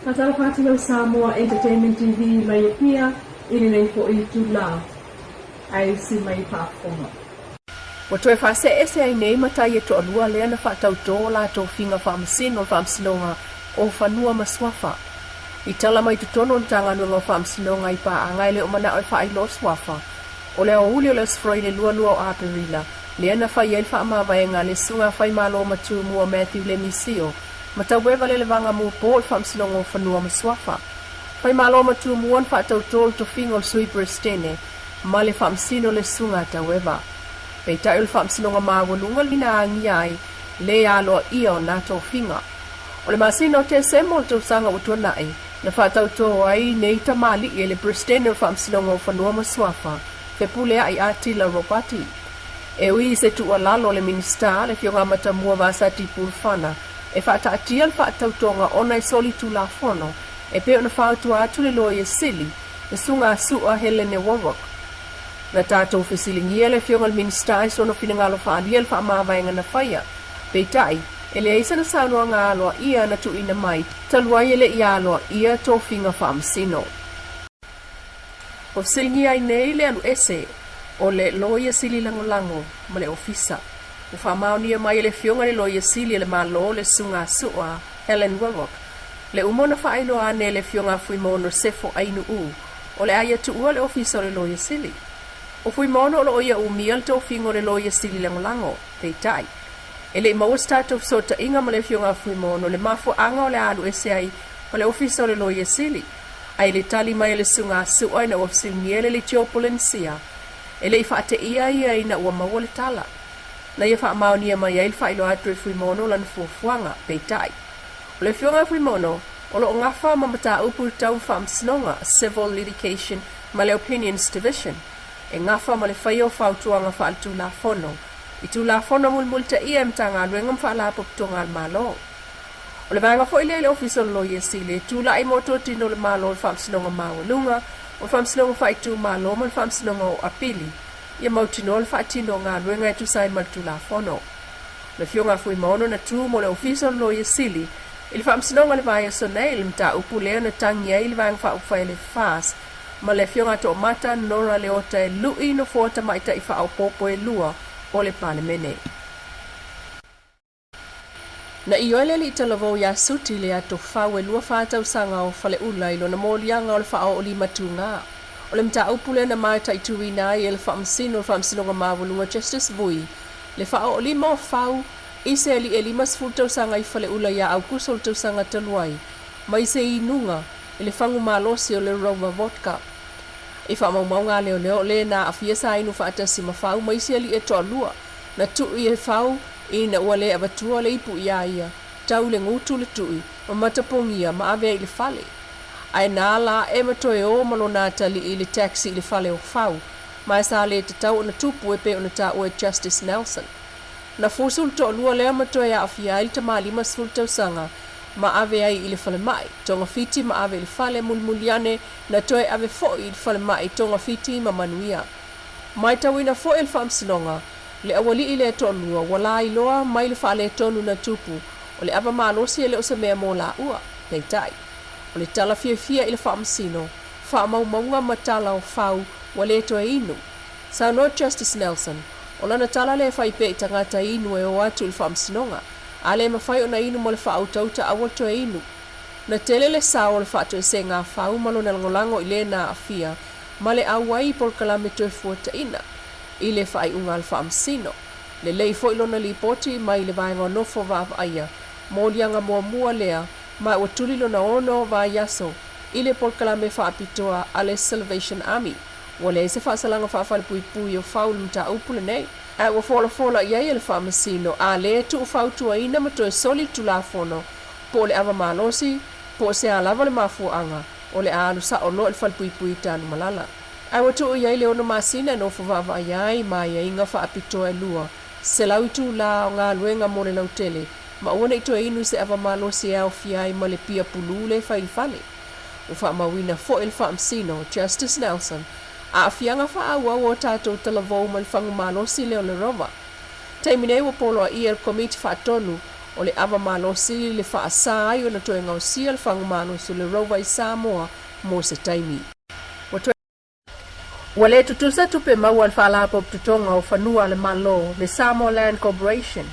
Faatalofa atu lau Samoa Entertainment TV mai Apia i lenei foi itula ae usi mai faafofoga. Ua toe faaseese ai nei matai e toalua lea na faatautō o latou figa faamasino o le Faamasinoga o Fanua ma Suafa. I tala mai totonu o le Matagaluega o Faamasinoga i paaga e le o manao e faailoa suafa o le aoauli o le Aso Faraile 22 o Aperila lea na fai ai le faamavaega a le Susuga Faimalo Matumua Matthew Lemi Sio ma Taueva Lelevaga Mupo o le Faamasinoga o Fanua ma Suafa. Faimalo Matumua na faatautō le tofiga o le Sui Peresetene ma le Faamasino le Susuga Taueva. Peitai o le Faamasinoga Maualuga na agia ai le aloaia o na tofiga. O le masina o Tesema o le tausaga ua tuanai, na faatautō ai nei tamalii e le Peresetene o le Faamasinoga o Fanua ma Suafa, Fepuleai Atila Ropati. E ui i se tuualalo a le Minisita, le Afioga Matamua Vasati Pulufana, e faataatia le faatautoga ona e soli Tulafono, e pei ona fautua atu le Loia Sili, le Susuga Su'a Helene Warwick. Na tatou fesiligia le Afioga i le Minisita i sona finagalo faaalia i le faamavaega na faia. Peitai, e leai sana saunoaga aloaia na tuuina mai, talu ai e le i aloaia tofiga faamasino. Ua fesiligia ai nei le alu ese o le Loia Sili Lagolago ma le Ofisa. Ua faamaonia mai e le Afioga i le Loia Sili a le Malo le Susuga Su'a Helen Willock le uma ona faailoa ane e le Afioga a Fuimaono Sefo Ainuu o le a ia tuua le Ofisa o le Loia Sili. O Fuimaono o lo o ia umia le tofiga o le Loia Sili Lagolago, peitai, e le i maua se tatou fesootaiga ma le Afioga a Fuimaono i le mafuaaga o le a alu ese ai ma le Ofisa o le Loia Sili. A i le tali mai a le Susuga a Su'a ina ua fesiligia e le Leitio Polenesia, e le i faateia ia ina ua maua le tala. Na ia faamaonia mai ai le faailoa atu e Fuimaono lana fuafuaga, peitai, o le Afioga a Fuimaono, o lo o gafa ma mataupu tau faamasinoga, Civil Litigation, ma le Opinions Division, e gafa ma le faia o fautuaga faaletulafono i Tulafono mulimulitaia e Matagaluega ma Faalapotopotoga a le Malo. O le vaega foi lea i le Ofisa o le Loia Sili e tulai mo totino o le Malo o le Faamasinoga Maualuga, o le Faamasinoga Faaitumalo ma le Faamasinoga o Apili, ia mautinoa le faatino o galuega e tusa ai ma le Tulafono. O le Afioga a Fuimaono na tu mo le Ofisa o le Loia Sili i le Faamasinoga i le vaiaso nei i le mataupu lea na tagi ai le Vaega Faaupufai a le FAST ma le Afioga a Toomata Nora Leota e lu'i nofoa tamaitai faaopoopo e lua o le Palemene. Na ioe le alii talavou iā Suti le ato fau e 24 tausaga o Faleula i lona moliaga o le faaoolima tugā. O le mataupu lea na mataituina ai e le Faamasino o le Faamasinoga Maualuga Justice Vui le faaoolima o Fau i se alii e 50 tausaga i Faleula iā Aukuso o le tausaga talu ai mai se inuga i le fagu malosi o le Roma Vodka. I faamaumauga a leoleo o le na aafia sa inu faatasi ma Fau ma isi alii e toalua na tui e Fau Ina ua le avatua le ipu iā ia, tau i le gutu le tui, ma matapogia ma ave ai i le fale. Ae na ala aʻe ma toe ō ma lona atalii i le taxi i le fale o Fau, ma e sa le tatau ona tupu e pei ona taua e Justice Nelson. Na fusu le toalua lea ma toe aafia ai le tama 50 tausaga ma ave ai i le falemai, togafiti ma ave i le fale mulimuli ane na toe ave foi i le falemai togafiti ma manuia. Maitauina foi e le Faamasinoga, Le aualii lea toalua ua lailoa mai le faaletonu na tupu, o le ava malosi e le o se mea mo laua. Peitai, o le tala fiafia i le faamasino, faamaumauga ma tala o fau ua le toe inu. Saunoa Justice Nelson, o lana tala lea e fai pea i tagata inu e o atu i le faamasinoga, a le mafai ona inu mo le faautauta aua le toe inu. Na tele le sao o le faatoesega a Fau ma lona lagolago i le na aafia ma le auai i polokalame toe fuataina. I le faaiuga a le Faamasino. Lelei foi lona lipoti mai le vaega o nofo vaavaaia moliaga muamua lea ma ua tuli lona ono vaiaso i le polokalame faapitoa a le Salvation Army. Ua leai se faasalaga faafalepuipui o fau i le mataupu lenei, ae ua folafola i ai e le Faamasino a le tuufautuaina ma toe soli le Tulafono po o le ava malosi po o se a lava le mafuaaga o le a alu sao loa i le falepuipui i Tanumalala. Ae ua tuu i ai le ono masina e nofo vaavaai ai ma aiaiga faapitoa e 200 itulā o galuega mo le lautele, ma aua ne i toe inu i se ava malosi e aofia ai ma le pia pulū le fai i le fale. Ua faamauina foi e le Faamasino, Justice Nelson, aafiaga faaauau o tatou talavou ma le fagu malosi lea o le Rova. Taimi nei ua poloaia e le Komiti Faatonu O le ava malosi i le faasa ai ona toe gaosia le fagu malosi o le Rover i Samoa mo se taimi. Ua toe. Ua le tutusa tupe maua a le Faalapotopotoga o Fanua a le Malo, le Samoa Land Corporation,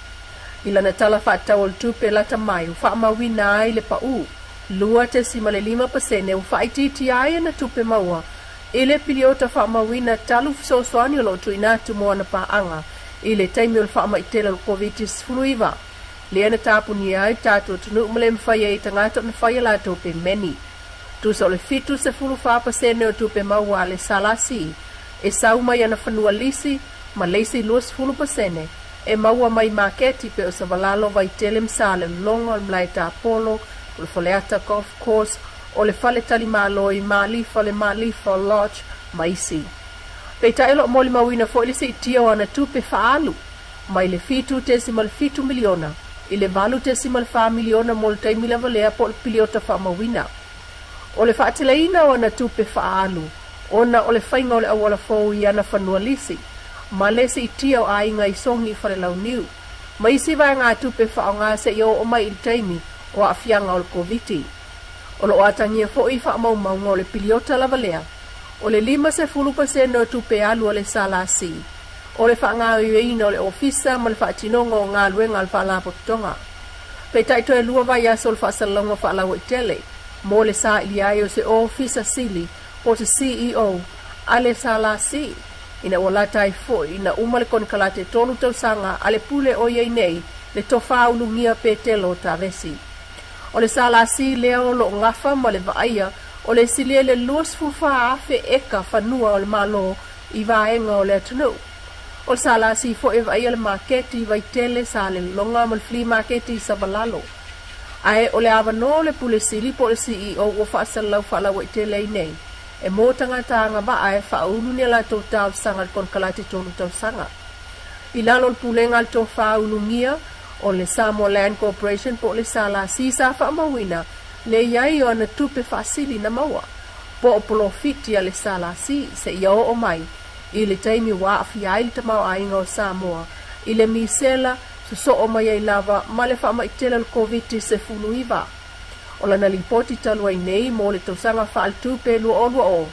i lana Tala Faatatau o le Tupe lata mai ua faamauina ai le pau 2.5% ua faaitiitia ai ana tupe maua i le piliota faamauina talu fesoasoani o lo o tuuina atu mo ana paaga i le taimi o le faamai tele o le Koviti-19 lea na tapunia ai le tatou atunuu ma le mafai ai e tagata ona fai a latou pemeni. Tusa o le 74% o tupe maua a le SLC e sau mai ana fanua lisi ma le isi 20% e maua mai maketi pei o Savalalo, Vaitele ma Salelologa, o le Malae Tapolo, o le Faleata Golf Course, o le Fale Talimalo i Malifa, le Malifa Lodge ma isi. Peitai o lo o molimauina foi le siitia o ana tupe faaalu mai le $7.7 miliona i le $8.4 miliona mo le taimi lava lea po o le piliota faamauina. O le faateleina o ana tupe faaalu ona o le faiga o le auala fou i ana fanua lisi ma le siitia o aiga i Sogi i Falelauniu ma isi vaegatupe faaaoga seia oo mai i le taimi o aafiaga o le Koviti. O lo o atagia foi i faamaumauga o le piliota lava lea o le 50% o tupe alu a le SLC o le faagaoioiina o le ofisa ma le faatinoga o galuega a le Faalapotopotoga. Peitai toe lua vaiaso o le faasalalauga faalauaitele mo le sailia ai o se Ofisa Sili po o se CEO a le SLC ina ua lata ai foi ina uma le konekarate 3 tausaga a le pule o i ai nei le Tofa Ulugia Petelo Tavesi. O le SLC lea o lo o gafa ma le vaaia o le silia i le 24,000 eka fanua o le Malo i vaega o le atunuu. O le SLC foi e vaaia le maketi i Vaitele, Salelologa ma le flea maketi i Savalalo. Ae o le avanoa o le Pule Sili po o le CEO ua faasalalau faalauaitele ai nei, e mo tagata agavaa e faaulu ni a latou talosaga i le konekarate 3 tausaga. I lalo o le pulega a le Tofa Ulugia o le Samoa Land Corporation po o le SLC sa faamauina le i ai o ana tupe faasili na maua po o polofiti a le SLC seia oo mai i le taimi ua aafia ai le tamaoaiga o Samoa i le misela sosoo mai ai lava ma le faamai tele o le Koviti-19. O lana lipoti talu ai nei mo le tausaga faaletupe 2020,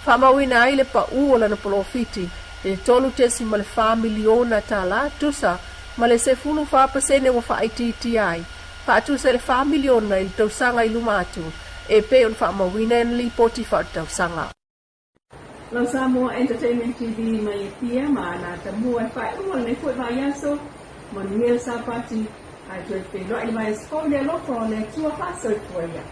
faamauina ai le pau o lana polofiti i le $3.4 miliona, tusa ma le 14% ua faaitiitia ai, faatusa i le $4 miliona i le tausaga i luma atu e pei ona faamauina i ana lipoti faaletausaga. Lau Samoa Entertainment TV mai Apia ma Anata Mua e faaiuga o lenei foi vaiaso. Manuia le Sapati ae toe feiloai le vaiaso fou i le alofa o le Atua. Faasoifua ia.